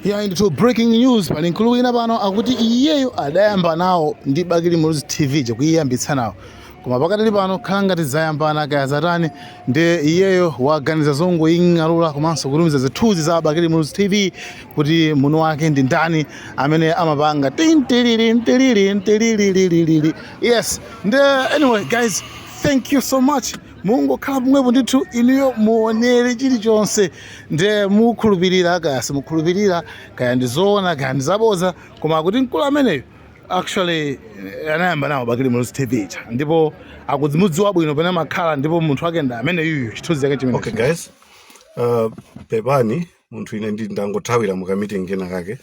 Yeah, ndithu, breaking news. Pali mkulu wina pano akuti iyeyo adayamba nawo ndi Bakili Muluzi TV chakuyiyambitsa nawo, koma pakatali pano khala ngati zayambana kaya zatani, ndi iyeyo waganiza zongoying'alula komanso kutumiza zithunzi za Bakili Muluzi TV kuti muno wake ndi ndani amene amapanga tintilili ntilili ntililililili. Yes, ndi anyway guys, thank you so much. Mungokhala pomwepo ndithu, inuyo muonere chilichonse, ndiye mukhulupirira kaya simukhulupirira, kaya ndi zoona kaya ndi zaboza, koma akuti mkulu ameneyo actually anayamba nawo Bakili Muluzi TV cha ndipo akudzimudziwa bwino pene amakhala, ndipo munthu wake ndi amene yuyu, chithunzi chake chimene. Okay guys, pepani munthu ine ndi ndangothawira mu meeting kena kake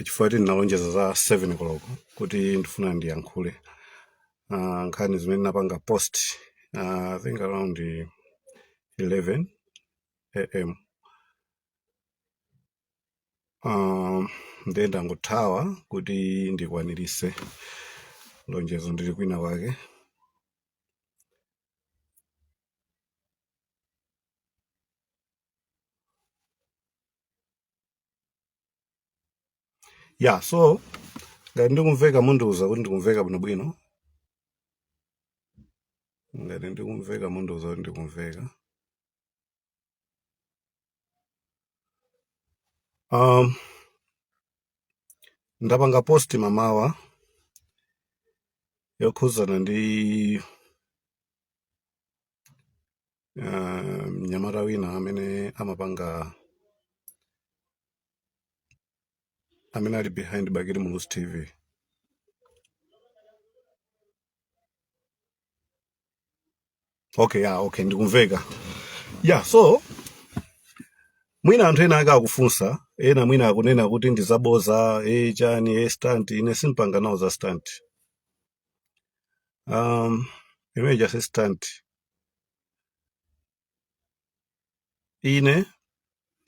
chifukwa kuti ndinalonjeza za 7 koloko kuti ndifuna ndiyankhule nkhani zimene ndinapanga post I think around 11 am. Ndiye ndangothawa kuti ndikwanirise lonjezo, ndili kwina kwake. Yeah, so ngati ndikumveka mundiuza kuti ndikumveka bwinobwino. Ngati ndikumveka mundiuza kuti ndikumveka. Ndapanga post mamawa yokhuzana ndi mnyamata wina amene amapanga, amene ali behind Bakili Muluzi TV. Okay, yeah, okay, ndikumveka. Yeah, so mwina anthu ena ake akufunsa, ena mwina akunena kuti ndizaboza, e chani, e stunt. Ine simpanga nawo za stunt. Imene just stunt. Ine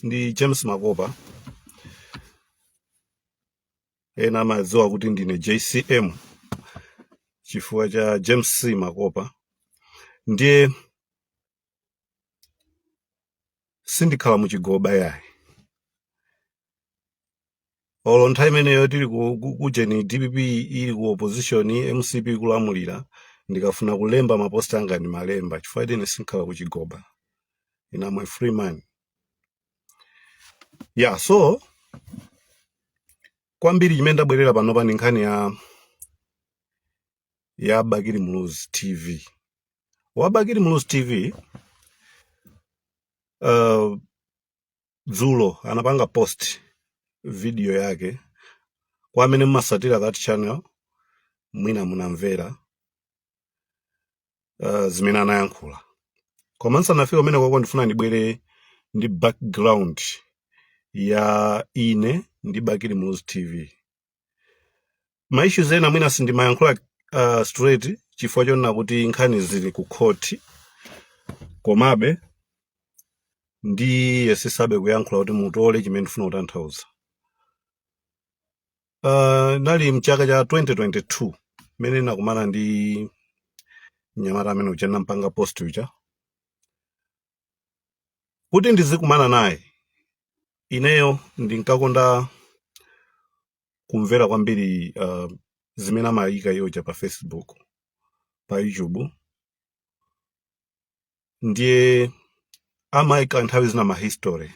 ndi James Makopa, ena amadziwa kuti ndine JCM chifukwa cha James C Makopa. Ndiye sindikhala muchigoba yayi. Olo nthawi imeneyo tili kujeni, DPP ili ku opposition, MCP kulamulira, ndikafuna kulemba ma post anga ndimalemba chifukwa ine sinkhala kuchigoba. Ine am a free man. Yeah, so kwambiri chimene ndabwerera panopa ndi nkhani ya Bakili Muluzi TV. Wa Bakili Muluzi TV dzulo anapanga post video yake. Kwa amene mumasatira that channel, mwina munamvera zimene anayankhula. Koma nsanafike kumene kwako, ndifuna ndibwere ndi background ya ine ndi Bakili Muluzi TV. Ma issues ena mwina sindimayankhula straight chifukwa chonena kuti nkhani zili ku court, komabe ndiyesesabe kuyankhula kuti mutole chimene ndifuna kutanthauza. Nali mchaka cha 2022 mmene nakumana ndi mnyamata amene uja nampanga post uja kuti ndizikumana naye. Ineyo ndinkakonda kumvera kwambiri zimene amayika iye uja pa Facebook, pa YouTube. Ndiye amayika nthawi zina ma history,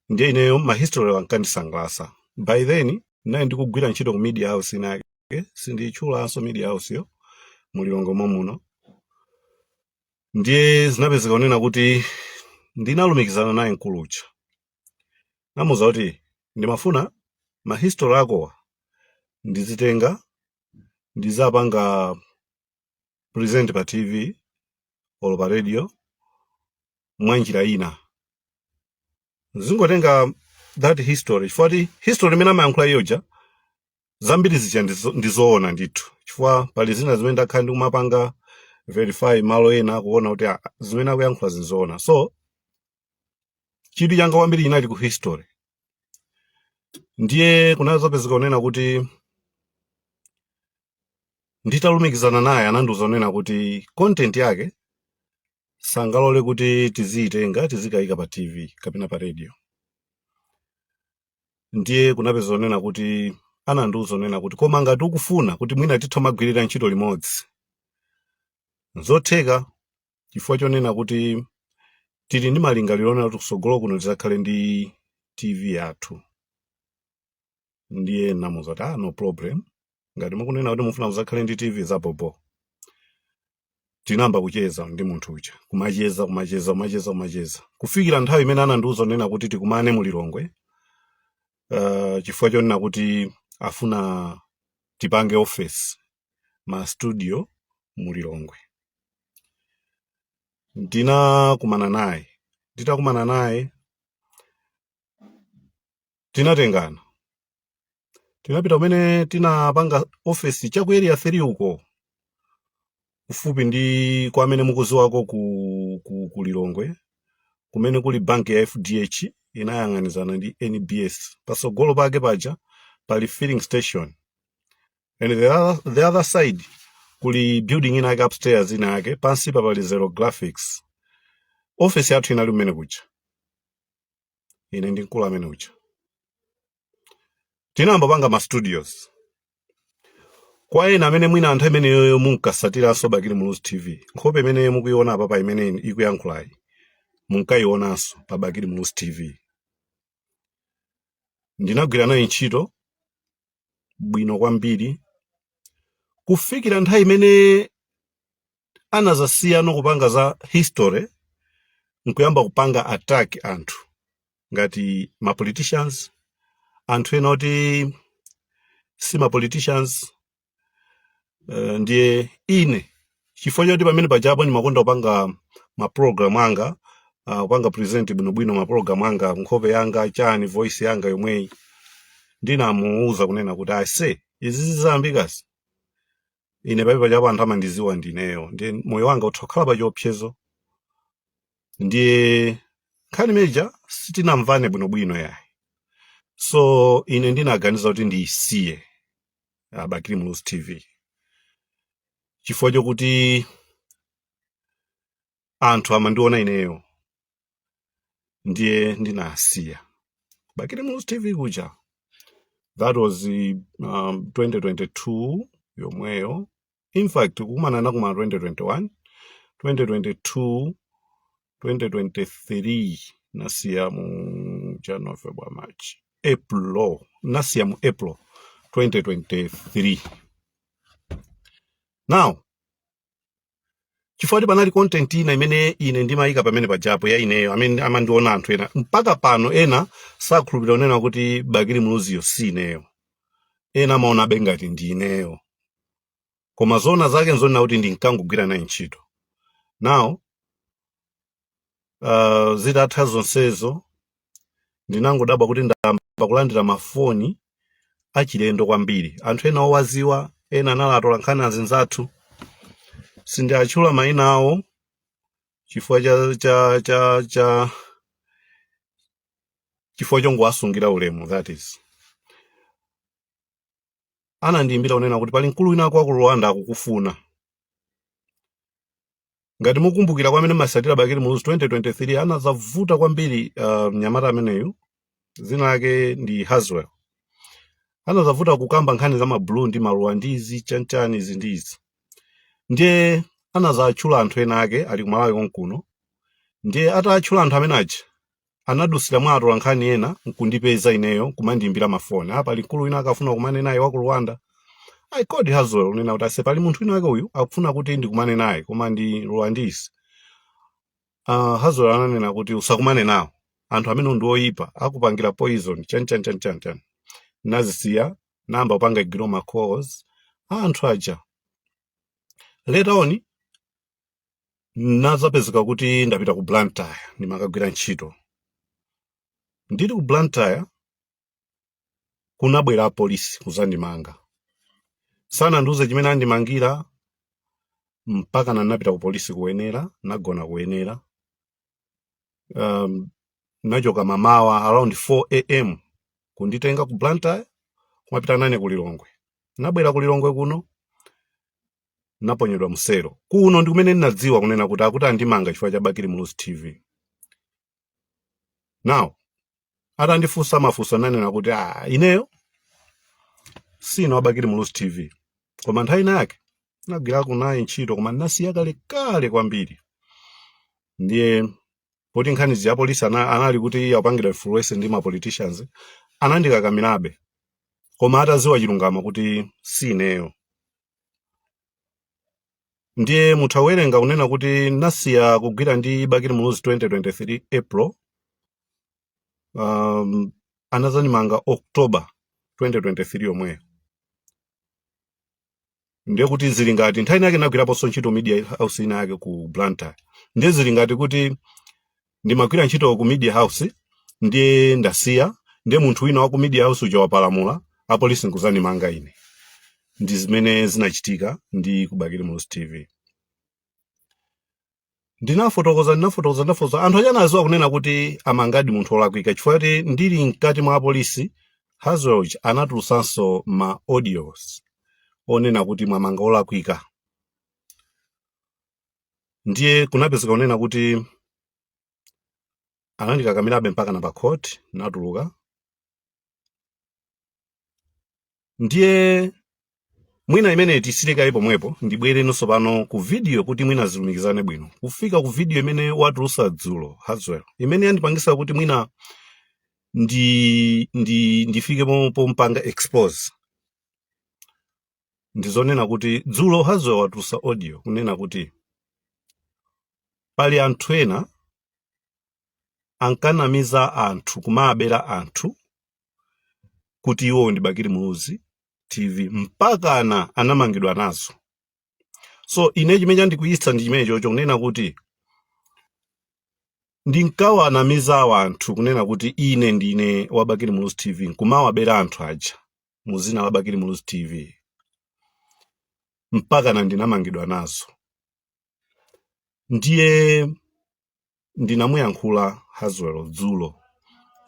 ndiye ineyo ma history ankandisangalatsa. By then naye ndikugwira ntchito ku media house inake, sindiyitchulanso media house yo, mu Lilongwe muno. Ndiye zinapezeka kunena kuti ndinalumikizana naye mkulu uja, namuuza kuti ndimafuna ma history akowa ndizitenga, ndizapanga present pa TV olo pa radio mwa njira ina, zingotenga that history, chifukwa kuti history imene amayankhula iyoja zambiri zija ndizoona ndithu, chifukwa pali zina zimene ndakhala ndikumapanga verify malo ena kuona kuti ah, zimene akuyankhula zinzoona. So chidwi changa kwambiri chinali ku history. Ndiye kunazapezeka kunena kuti nditalumikizana naye, anandiuza kunena kuti content yake sangalole kuti tiziyitenga tizikayika pa TV kapena pa radio. Ndiye kunapeza onena kuti anandiuza onena kuti, koma ngati ukufuna kuti mwina titha kumagwirira ntchito limodzi, nzotheka, chifukwa chonena kuti tili ndi malingaliro onena kuti kusogolo kuno tizakhale ndi TV yathu. Ndiye namuuza kuti, "Ah, no problem, ngati mukunena kuti mufuna muzakhale ndi TV, zapopo." Tinayamba kucheza ndi munthu uja, kumacheza, kumacheza, kumacheza, kumacheza, kufikira nthawi imene anandiuza onena kuti tikumane mu Lilongwe, chifukwa chonena kuti afuna tipange office, ma studio mu Lilongwe. Ndinakumana naye. Nditakumana naye, tinatengana, tinapita kumene tinapanga office, chaku Area 3 uko, kufupi ndi kwa amene mukuziwako ku Lilongwe, kumene kuli banki ya FDH, inayang'anizana ndi NBS. Pasogolo pake paja pali filling station, and the other side kuli building ina yake, upstairs ina yake, pansi pa pali Zero Graphics. Office yathu inali kumene kuja. Ine ndi mkulu amene uja tinayamba panga ma studios. Kwa ena amene mwina anthu ameneyoyo munkasatiranso Bakili Muluzi TV, nkhope imene mukuiona apa pa imene ikuyankhulayi munkayionanso pa Bakili Muluzi TV. Ndinagwira naye ntchito bwino kwambiri kufikira nthawi imene anazasiyano kupanga za history, nkuyamba kupanga attack anthu ngati ma politicians, anthu ena oti si ma politicians. Ndiye ine, chifukwa choti pamene pajapo ndimakonda kupanga ma program anga, kupanga present bwinobwino ma program anga, nkhope yanga, chani, voice yanga yomweyi, ndinamuuza kunena kuti, "Ase, izi zizayambikasi, ine pamene pajapo anthu amandiziwa ndineyo, ndiye moyo wanga utha kukhala pa chiopsezo." Ndiye nkhani imeja sitinamvane bwinobwino yayi, so ine ndinaganiza kuti ndiyisiye Bakili Muluzi TV, chifukwa chokuti anthu amandiona ineyo. Ndiye ndinasiya Bakili Muluzi TV kuja. That was 2022 yomweyo. In fact, kukumana nakumana 2021, 2022, 2023. Nasiya mu January, February, March, April. Nasiya mu April 2023. Now, chifukwa kuti panali content ina imene ine ndimayika pamene pajapo ya ineyo, amene amandiona anthu ena mpaka pano, ena sakhulupirira kunena kuti Bakili Muluziyo si ineyo. Ena amaonabe ngati ndi ineyo, koma zona zake nzonena kuti ndinkangogwira naye ntchito. Now, zitatha zonsezo, ndinangodabwa kuti ndayamba kulandira mafoni achilendo kwambiri, anthu ena owaziwa, ena anali atola nkhani azinzathu. Sindiatchula mayina awo chifukwa cha cha cha cha chifukwa chongowasungira ulemu. That is, anandiyimbira kunena kuti pali mkulu wina kwa ku Rwanda akukufuna. Ngati mukumbukira, kwa amene masatira Bakili Muluzi, 2023 anazavuta kwambiri mnyamata ameneyu, dzina lake ndi Haswell, anazavuta kukamba nkhani za mabulu ndi maruwandizi, chanchani, izi ndi izi. Ndiye anazatchula anthu ena ake ali kumalawi konkuno. Ndiye atatchula anthu amene aja, anadusira mwa atola nkhani ena nkundipeza ineyo, kumandiyimbira mafoni, apa pali mkulu wina akafuna kumane naye wa ku Rwanda. I called Haswell unena kuti, "Ase, pali munthu wina wake uyu akufuna kuti ndikumane naye, koma ndi Rwandese." Haswell ananena kuti, "Usakumane nawo anthu amene ndi oyipa, akupangira poison, chan chan chan chan chan." Nazisiya, namba kupanga ignore ma calls a anthu aja. Later on, nazapezeka kuti ndapita ku Blantyre, ndimakagwira ntchito. Ndili ku Blantyre, kunabwera apolisi kuzandimanga. Sanandiuze chimene andimangira mpaka nanapita ku polisi kuyenera, nagona kuyenera. Nachoka mamawa around 4 a.m., kunditenga ku Blantyre kumapita nane ku Lilongwe. Nabwera ku Lilongwe kuno, naponyedwa mselo. Kuno ndi kumene ndinadziwa kunena kuti akuti andimanga chifukwa cha Bakili Muluzi TV. Now, Atandifunsa mafunso, ananena kuti, ah, ineyo sine wa Bakili Muluzi TV, koma nthawi ina yake nagwirako naye ntchito, koma ndinasiya kalekale kwambiri. Ndiye poti nkhani zija apolisi anali kuti akupangidwa influence ndi ma politicians, anandikakamirabe, koma ataziwa chilungamo kuti sineyo. Ndiye mutha kuwerenga kunena kuti nasiya kugwira ndi Bakili Muluzi 2023 April, anazandimanga October 2023 yomweyo. Ndiye kuti zili ngati nthawi inake nagwiraponso ntchito media house ina yake ku Blantyre. Ndiye zili ngati kuti ndimagwira ntchito ku media house, ndiye ndasiya, ndiye munthu wina wa ku media house uja wapalamula, apolisi nkuzandimanga ine. Ndi zimene zinachitika ndi ku Bakili Muluzi TV. Ndinafotokoza, ndinafotokoza, ndinafotokoza. Anthu aja anaziwa kunena kuti amangadi munthu wolakwika, chifukwa kuti ndili mkati mwa apolisi, Haswell uja anatulusanso ma audios onena kuti mwamanga olakwika. Ndiye kunapezeka kunena kuti anandikakamirabe mpaka na pa court, natuluka. Ndiye mwina imene tisiyire pomwepo, ndibwere nonso pano ku video kuti mwina zilumikizane bwino. Kufika ku video imene watulusa dzulo Haswell, imene yandipangisa kuti mwina ndifike pompanga expose, ndizonena kuti dzulo Haswell watulusa audio kunena kuti pali anthu ena ankanamiza anthu, kumabera anthu kuti iwo ndi Bakili Muluzi TV, mpakana anamangidwa nazo. So ine chimene chandikwiyitsa ndi chimene chocho, kunena kuti ndinkawanamiza anthu kunena kuti ine ndine wa Bakili Muluzi TV, nkumawabera anthu aja mu zina la Bakili Muluzi TV, mpakana ndinamangidwa nazo. Ndiye ndinamuyankhula Haswell dzulo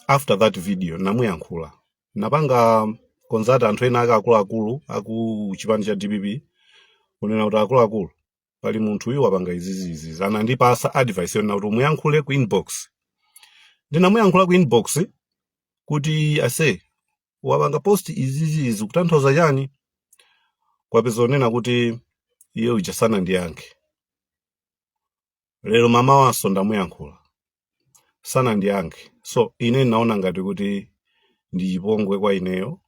after that video. Namuyankhula, napanga consult anthu ena ake akuluakulu aku chipani cha DPP, kunena kuti, akuluakulu, pali munthu uyu wapanga izizizi. Anandipasa advice yonena kuti umuyankhule ku inbox. Ndinamuyankhula ku inbox kuti, ase, wapanga post izizizi, kutanthauza chani? Kwapeza onena kuti iye uja sanandiyankhe. Lero mamawanso ndamuyankhula, sanandiyankhe. So ine ndinaona ngati kuti ndi chipongwe kwa ineyo.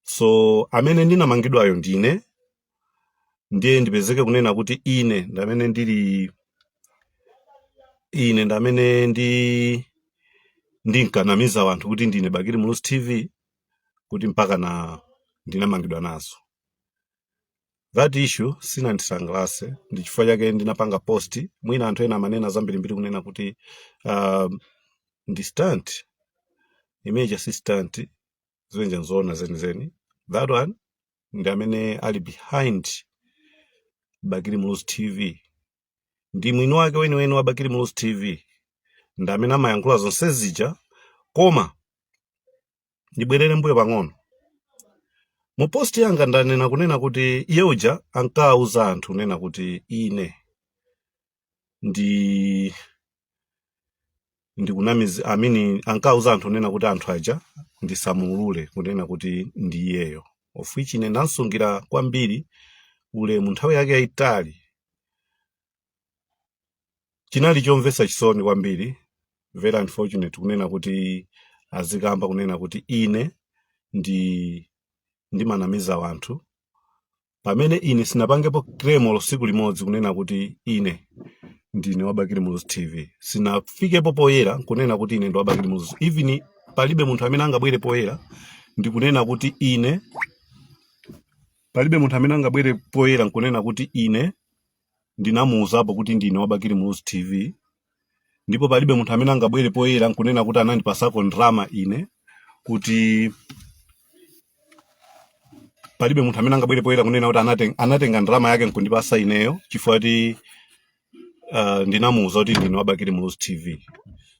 So amene ndinamangidwayo ndine, ndiye ndipezeke kunena kuti ine ndamene ndili, ine ndamene ndinkanamiza wanthu kuti ndine Bakili Muluzi TV, kuti mpaka na ndinamangidwa nazo. That issue sinandisangalatse, ndi chifukwa chake ndinapanga post. Mwina anthu ena amanena zambirimbiri kunena kuti ndi stunt image, si stunt, ziwenje nzoona zenizeni. That one ndi amene ali behind Bakili Muluzi TV, ndi mwini wake weniweni wa Bakili Muluzi TV, ndi amene amayankhula zonse zija. Koma ndibwerere mbuyo pang'ono. Mu post yanga ndanena kunena kuti iye uja ankawuza anthu kunena kuti ine ndi ndikunamiza, I mean, ankawuza anthu kunena kuti anthu aja ndisamuulule kunena kuti ndi iyeyo, of which ine ndansungira kwambiri ulemu nthawi yake yayitali. Chinali chomvetsa chisoni kwambiri, very unfortunate, kunena kuti azikamba kunena kuti ine ndi ndimanamiza wanthu, pamene ine sinapangepo claim olo tsiku limodzi kunena kuti ine ndine wa Bakili Muluzi TV. Sinafikepo poyera kunena kuti ine ndi wa Bakili Muluzi. Even palibe munthu amene angabwere poyera ndikunena kuti ine, palibe munthu amene angabwere poyera nkunena kuti ine ndinamuuzapo kuti ndine wa Bakili Muluzi TV. Ndipo palibe munthu amene angabwere poyera nkunena kuti anandipasako ndrama ine, kuti palibe munthu amene angabwere poyera kunena kuti anatenga ndrama yake nkundipasa ineyo chifukwa kuti ndinamuuza kuti ndine wa Bakili Muluzi TV.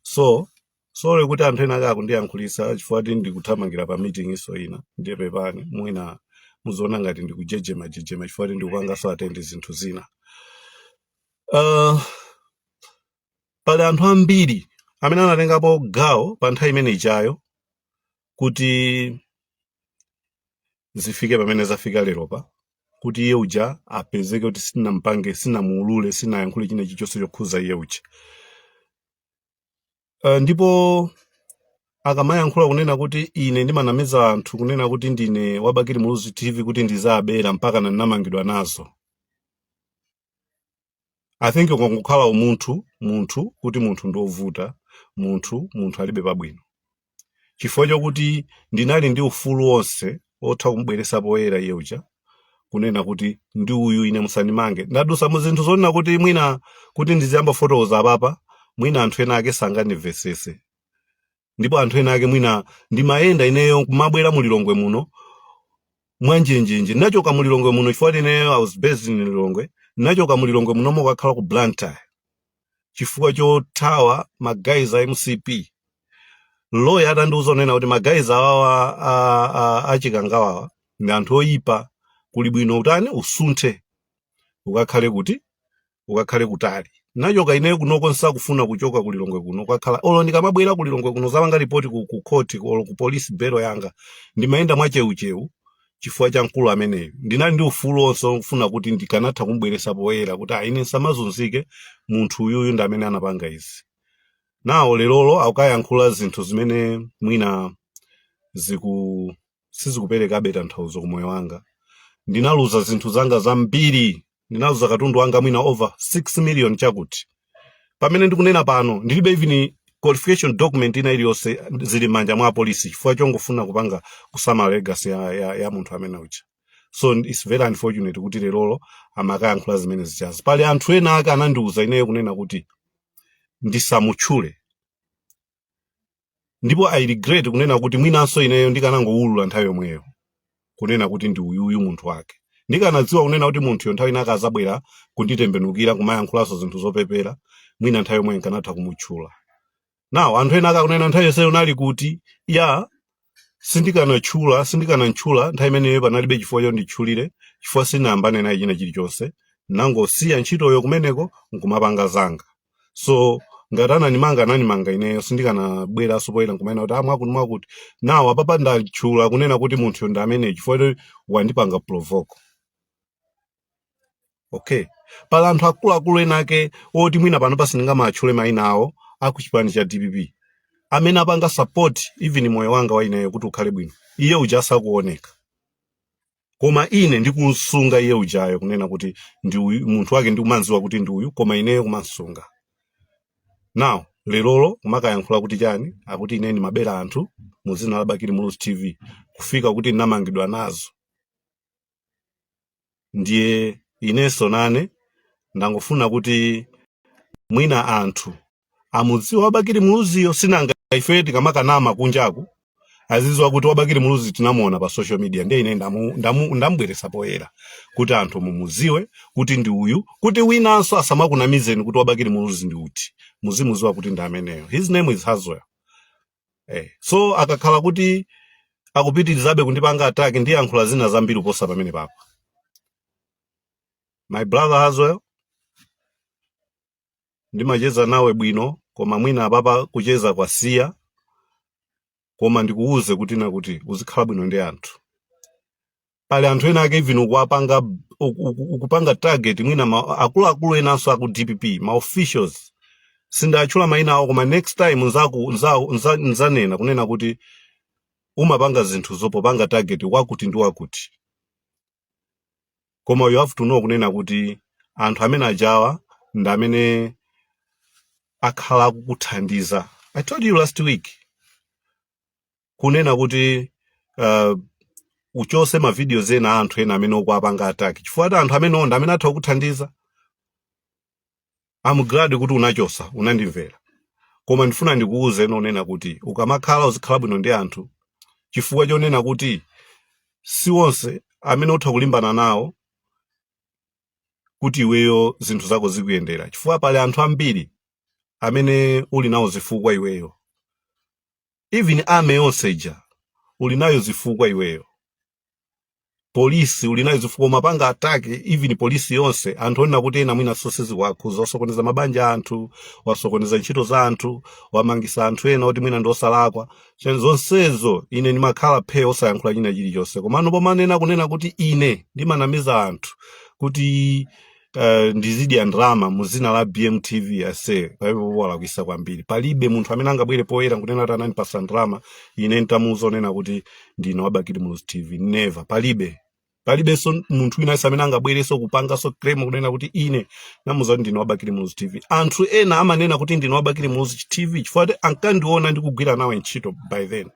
So sorry kuti anthu ena ake akundiyankhulisa chifukwa kuti ndikuthamangira pa meeting iso ina. Ndiye pepani, mwina muziona ngati ndikujejema jejema chifukwa kuti ndikupanganso attend zinthu zina. Pali anthu ambiri amene anatengapo gawo pa nthawi imene ichayo. Kuti zifike pamene zafika lero pa, kuti iye uja apezeke kuti sinampange, sinamuulule, sinayankhule china chilichonse chokhuza iye uja. Ndipo akamayankhula kunena kuti ine ndimanamiza anthu kunena kuti ndine wa Bakili Muluzi TV kuti ndizabera, mpaka ndinamangidwa nazo, I think ukangokhala umunthu, munthu kuti munthu ndiovuta, munthu alibe pabwino, chifukwa chokuti ndinali ndi ufulu wonse otha kumubweresa poyera iye uja kunena kuti ndi uyu, ine musandimange. Ndadusa mu zinthu zonena kuti mwina kuti ndiziyamba fotokoza apapa, mwina anthu ena ake sangandimvesese. Ndipo anthu ena ake mwina ndimayenda ineyo kumabwera mu Lilongwe muno mwanjenjenje. Ndinachoka mu Lilongwe muno chifukwa ineyo I was based in Lilongwe. Ndinachoka mu Lilongwe munomo kukakhala ku Blantyre chifukwa chothawa ma guys a MCP. Lawyer atandiuza kunena kuti ma guys awawa achikangawawa ndi anthu oyipa, kuli bwino utani, usunthe, ukakhale kuti, ukakhale kutali. Nachoka ineyo kunoko, nsakufuna kuchoka ku Lilongwe kuno kukakhala. Olo ndikamabwera ku Lilongwe kuno zapanga ripoti ku court olo ku police, belo yanga ndimayenda mwacheucheu chifukwa cha mkulu ameneyo. Ndinali ndi ufulu wonse ofuna kuti ndikanatha kumubweresa poyera kuti ah, ine nsamazunzike, munthu uyuyu ndi amene anapanga izi. Nawo lerolo akukayankhula zinthu zimene mwina sizikuperekabe tanthauzo ku moyo wanga. Ndinaluza zinthu zanga zambiri, ndinaluza katundu wanga mwina over 6 million, chakuti pamene ndikunena pano ndilibe even qualification document ina iliyonse, zili m'manja mwa apolisi chifukwa chongofuna kupanga kusamala legacy ya munthu amene uja. So it's very unfortunate kuti lerolo amakayankhula zimene zichazi. Pali anthu ena ake anandiuza ineyo kunena kuti ndisamutchule, ndipo I regret kunena kuti mwinanso ineyo ndikanangowulula nthawi yomweyo kunena kuti ndi uyuyu munthu wake. Ndikanadziwa kunena kuti munthuyo nthawi inake azabwera kunditembenukira, kumayankhulanso zinthu zopepera, mwina nthawi yomweyo nkanatha kumutchula. Nawo anthu ena akakunena nthawi yonseyo unali kuti ya, sindikanatchula, sindikanantchula nthawi imeneyo. Panalibe chifukwa chonditchulire, chifukwa sinayambane naye china chilichonse, nangosiya ntchitoyo kumeneko nkumapanga zanga. So ngati ananimanga, ananimanga ineyo, sindikanabweranso poyera nkumanena kuti ah, mwakuti mwakuti. Nawo apapa ndatchula kunena kuti munthuyo ndi ameneyo chifukwa choti wandipanga provoke. Okay, pali anthu akuluakulu ena ake oti mwina pano pasindingamatchule mayina awo, akuchipani cha DPP, amene apanga support even moyo wanga wa ineyo kuti ukhale bwino. Iye uja asakuoneka, koma ine ndikunsunga iye ujayo kunena kuti ndi uyu munthu wake, ndikumanziwa kuti ndi uyu, koma ineyo kumansunga. Now lerolo kumakayankhula kuti chani? Akuti ine ndimabera anthu mu dzina la Bakili Muluzi TV, kufika kuti ndinamangidwa nazo. Ndiye inenso nane ndangofuna kuti mwina anthu amudziwa wa Bakili Muluziyo. Sinanga ife tikamakanama kunjaku, azidziwa kuti wa Bakili Muluzi tinamuona pa social media. Ndiye ine ndamubweresa poyera kuti anthu mumudziwe kuti ndi uyu, kuti winanso asamakunamizeni kuti wa Bakili Muluzi ndi uti, muzimudziwa kuti ndi ameneyo. His name is Haswell. So akakhala kuti akupitirizabe kundipanga attack, ndiyankhula zina zambiri kuposa pamene papa. My brother Haswell, ndimacheza nawe bwino, koma mwina apapa kucheza kwasiya. Koma ndikuwuze kuti na kuti uzikhala bwino ndi anthu. Pali anthu ena ake even ukuwapanga, ukupanga target mwina akuluakulu enanso aku DPP, ma officials. Sindatchula mayina awo, koma next time nzanena kunena kuti umapanga zinthu zopopanga target wakuti ndi wakuti. Koma you have to know kunena kuti anthu amene ajawa ndi amene akhala akukuthandiza. I told you last week kunena kuti uchose ma videos ena a anthu ena amene ukuapanga attack, chifukwa ati anthu amene onda amene atha kukuthandiza. I'm glad kuti unachosa, unandimvera. Koma ndifuna ndikuuze nonena kuti ukamakhala uzikhala bwino ndi anthu, chifukwa chonena kuti si onse amene utha kulimbana nawo kuti iweyo zinthu zako zikuyendera, chifukwa pali anthu ambiri amene uli nawo zifukwa iweyo. Even army yonse ija uli nayo zifukwa iweyo. Polisi uli nayo zifukwa, umapanga attack even polisi yonse, anthu onena kuti ena mwina sosezikuakhuza. Wasokoneza mabanja a anthu, wasokoneza ntchito za anthu, wamangisa anthu ena oti mwina ndi osalakwa. Chani zonsezo, ine ndimakhala phe osayankhula china chilichonse. Komano pomanena kunena kuti ine ndimanamiza anthu kuti ndizidya ndalama mu zina la BMTV, ase, palipo walakwisa kwambiri. Palibe munthu amene angabwere poyera nkunena kuti anandipasa ndalama ine ntamuuza onena kuti ndine wa Bakili Muluzi TV. Never, palibe. Palibenso munthu wina amene angabwerenso kupanganso claim kunena kuti ine namuuza kuti ndine wa Bakili Muluzi TV. Anthu ena amanena kuti ndine wa Bakili Muluzi TV chifukwa kuti ankandiona ndikugwira nawe ntchito by then.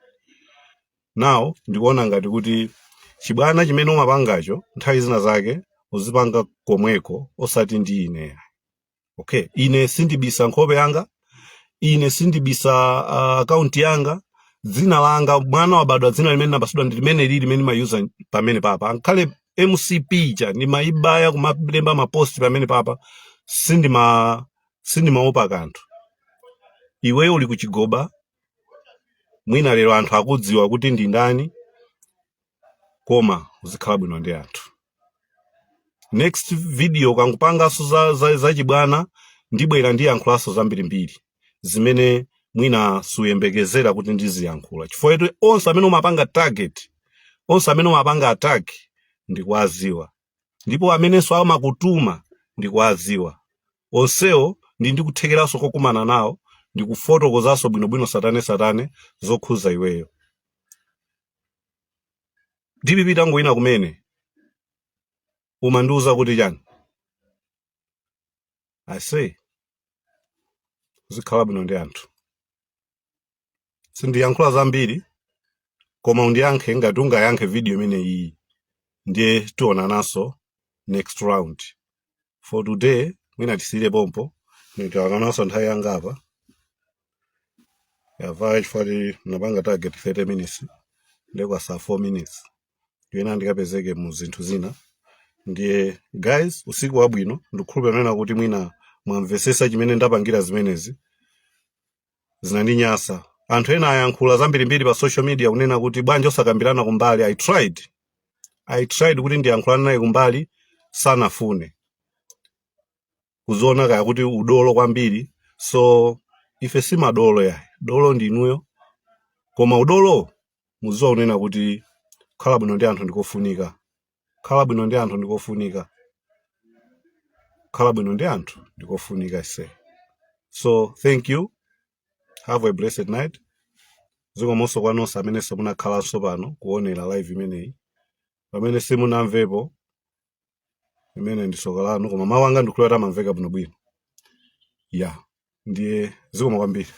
Now ndikuona ngati kuti chibwana chimene umapangacho nthawi zina zake uzipanga komweko, osati ndi ine. Okay, ine sindibisa nkhope yanga, ine sindibisa akaunti yanga, dzina langa. Mwana wabadwa, dzina limene napasidwa ndi limene lili limene mayuza pamene papa. Ankhale MCP cha ndimayibaya kumalemba ma post pamene papa, sindimaopa kanthu. Iweyo uli kuchigoba, mwina lero anthu akudziwa kuti ndi ndani, koma uzikhala bwino ndi anthu. Next video ukangopanganso za chibwana, ndibwera ndiyankhulanso zambirimbiri zimene mwina suyembekezera kuti ndiziyankhula, chifukwa kuti onse amene umapanga target, onse amene umapanga attack ndikuwaziwa, ndipo amenenso amakutuma ndikuwaziwa onsewo. Ndikuthekeranso kokumana nawo, ndikufotokozanso bwinobwino satane satane zokhuza iweyo. DPP tangoyina kumene umandiuza kuti chani? I say uzikhala bwino ndi anthu. Sindiyankhula zambiri, koma undiyankhe ngati ungayankhe video imene iyi, ndiye tionananso next round. For today mwina tisiyire pompo. Nitaonananso nthawi yanga apa yavaya, chifukwa napanga target 30 minutes, ndikwasa 4 minutes ena ndikapezeke mu zinthu zina. Ndiye guys, usiku wabwino. Ndikukhulupirira kuti mwina mwamvesesa chimene ndapangira zimenezi. Zinandinyasa. Anthu ena ayankhula zambirimbiri pa social media kunena kuti bwanji osakambirana kumbali. I tried kuti ndiyankhulane naye kumbali, sanafune kuziona kaya kuti udolo kwambiri. So ife si madolo yayi, dolo ndi inuyo, koma udolo muziwa kunena kuti kukhala bwino ndi anthu ndikofunika, kukhala bwino ndi anthu ndikofunika, kukhala bwino ndi anthu ndikofunika ise. So thank you, have a blessed night. Zikomonso kwa nonse amene simunakhalanso pano kuonera live imeneyi. Pamene simunamvepo, imene ndi soka lanu, koma mawu anga ndikhulupirira amamveka bwinobwino. Ya, ndiye zikomo kwambiri.